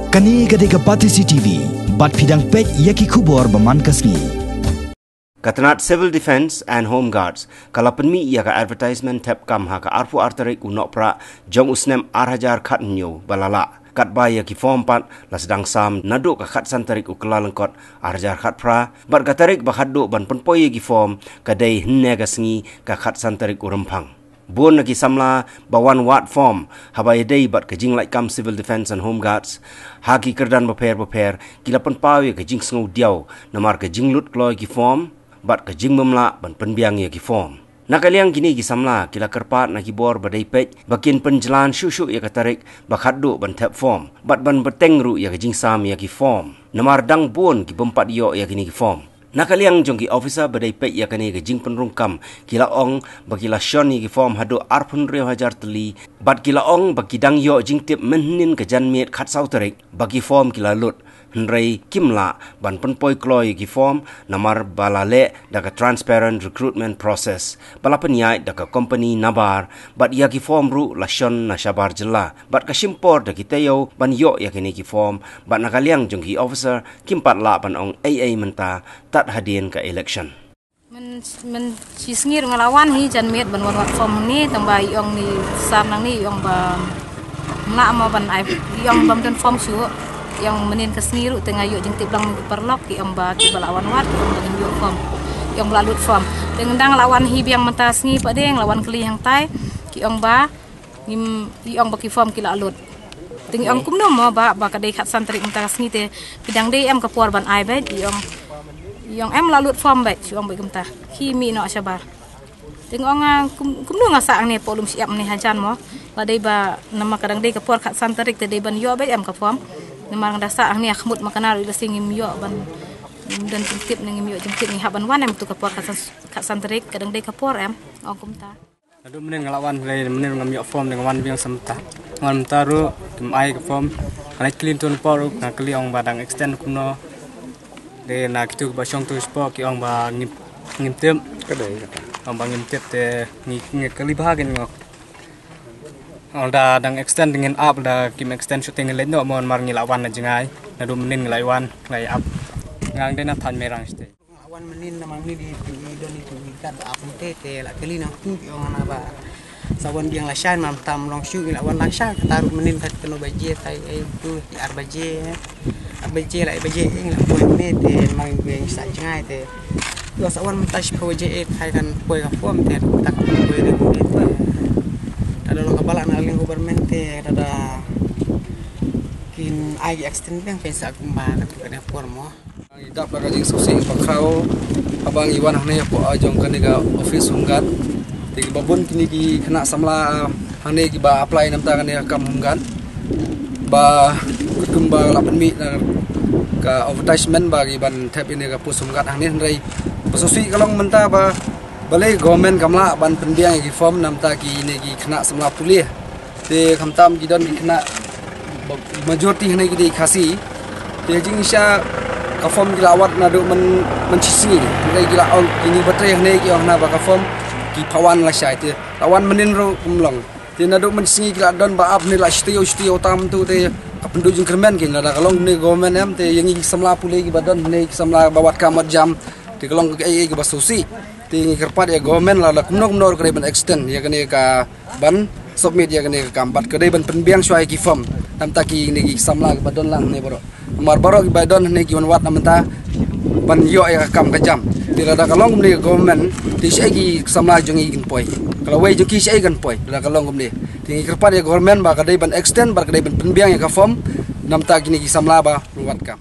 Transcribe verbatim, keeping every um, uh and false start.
Kane ka dei ka Batesi T V, bad phi dang peit ïa ki khubor ba man ka sngi. Ka tnat Civil Defence and Home Guards ka la pynmih ïa ka advertisement thep kam ha ka arphew ar tarik u Nohprah jong u snem ar hajar khathynñiew ba la lah. Katba ïa ki form pat la sdang sam naduh ka khatsan tarik u Kyllalyngkot ar hajar khatphra, bad ka tarik ba khatduh ban pynpoi ïa ki form ka dei hynne ka sngi ka khatsan tarik u Rymphang. Bun na ki samla ba wan wad form haba ïadei bad ka jinglait kam Civil Defence and Home Guards ha ki kyrdan bapher bapher ki la pynpaw ïa ka jingsngew diaw namar ka jinglut kloi ki form bad ka jingbymlah ban pynbiang ïa ki form. Na ka liang kine ki samla ki la kyrpad na ki bor ba dei peit ba kin pynjlan shuh shuh ïa ka tarik ba khatduh ban thep form bad ban bteng ruh ïa ka jingsam ïa ki form, namar dang bun ki bym pat ïoh ïa kine ki form. Na ka liang jong ki officer ba dei peit ïa kane ka jingpynrung kam, ki la ong ba ki la shon ïa ki form haduh arphew hynriew hajar tylli, bad ki la ong ba ki dang ïoh jingtip mynhynnin ka janmiet khatsaw tarik ba ki form ki la lut. Hynrei kim lah ban pynpoi kloi ïa ki form namar ba la leh da ka transparent recruitment process ba la pynïaid da ka company Nabar, bad ïa ki form ruh la shon na shabar jylla, bad ka shim por da ki taïew ban ïoh ïa kine ki form, bad na ka liang jong ki officer kim pat lah ban ong ei ei mynta tad hadien ka election. Myn, myn shi sngi ruh nga la wan hi janmiet ban wan wad form hangne, tang ba i ong ni sar nangne i ong ba mlak mo ban ai, i ong bym don form shuh. I ong mynnin ka sngi ruh te nga ïoh jingtip lang na ki paralok, ki ong ba kiba la wan wad ki ong ba ngim ïoh form, i ong ba la lut form. Te nga dang la wan hi biang mynta sngi pat de nga la wan kylli hangtai, ki ong ba ngim, i ong ba ki form ki la lut. Te ngi ong kumno mo ba, ba ka dei khatsan tarik mynta ka sngi te phi dang dei em ka por ban ai beit, i ong, i ong em la lut form beit, i ong beit kumta. Ki mih noh shabar. Te ngi ong, ah, kum, kumno nga sah hangne hapoh lum shyiap hangne hajan mo. La dei ba namar ka dang dei ka por khatsan tarik te dei ban ïoh beit em ka form. Namar nga da sah hangne ha khmut ma ka nar ila sing ngim ïoh ban, ngim don jingtip ne ngim ïoh jingtip ngi hap ban wan em tu ka por khatsan, khatsan tarik ka dang dei ka por em. Ong kumta. Naduh mynnin nga la wan, hynrei mynnin ngam ïoh form, te nga wan biang sa mynta. Nga wan mynta ruh kim ai ka form. Nga leit kylli tu na por ruh nga kylli ong ba dang extend kumno. Te na kitu kiba shong tu shapoh ki ong ba ngim, ngim tip. Ka dei kata. Ong ba ngim tip te ngi, ngi kylli bha kin ngok. Ong da dang extend ngin ap, da kim extend shuh te ngin leit noh mo namar ngi la wan na jngai. Naduh mynnin ngi la wan, ngi la ap. Nga dei na Thaiñ Mairang shatei. Nga wan mynnin namar ngi dei pyndonkam ïa ka ap mynta te la kylli na tu ki ong hana ba sa wan biang lashai, namar tam long shuh ngi la wan lashai, kata ruh mynnin kata kano baje tai, eh, tu ki ar baje, ar baje la, ar baje, eh, ngi la poi mynne te namar ngi biang sa jngai te. Ïa sa wan mynta shiphew baje, eh, tai kan poi ka form te, ta kan poi de mynne te. Ka da long kaba lah na liang government te, ka da kin ai extend biang pynsa kumba ka tu ka dei form mo. Ngi dap da ka jingsngewsih ba khraw haba ngi wan hangne hapoh, ah, jong kane ka office Home Guard. Te kiba bun kine ki khynnah samla, ah, hangne kiba apply namta kane ka kam Home Guard. Ba kut kumba la pynmih na ka advertisement ba ki ban thep ïa kane ka post Home Guard hangne, hynrei ba sngewsih ka long mynta ba balei government kam lah ban pynbiang ïa ki form namta kine ki khynnah samla pule. Te khamtam ki don ki khynnah, majority hangne ki dei Khasi. Te jingshisha ka form ki la wad naduh myn, mynshisngi. Hynrei ki la ong kine ba trei hangne ki ong hana ba ka form ki phah wan lashai, te la wan mynnin ruh kum long. Te naduh mynshisngi ki la don ba ap hangne la shi taïew shi taïew tam tu te ka pynduh jingkyrmen ki, lada ka long kumne government em, te ïa ngi ki samla pule kiba don hangne, ki samla ba wad kam wad jam, te ka long kaei kaei kaba sngewsih. Te ngi kyrpad ïa government lada kumno kumno ruh ka dei ban extend ïa kane ka ban submit ïa kane ka kam bad ka dei ban pynbiang shuwa ïa ki form namta kine ki samla kiba don lang hangne baroh. Namar baroh kiba don hangne ki wan wad na mynta ban ïoh ïa ka kam ka jam. Te lada ka long kumne ka government te shaei ki samla jong ngi kin poi? Ka lawei jong ki shaei kan poi lada ka long kumne? Te ngi kyrpad ïa government ba ka dei ban extend bad ka dei ban pynbiang ïa ka form namta kine ki samla ba wan wad kam.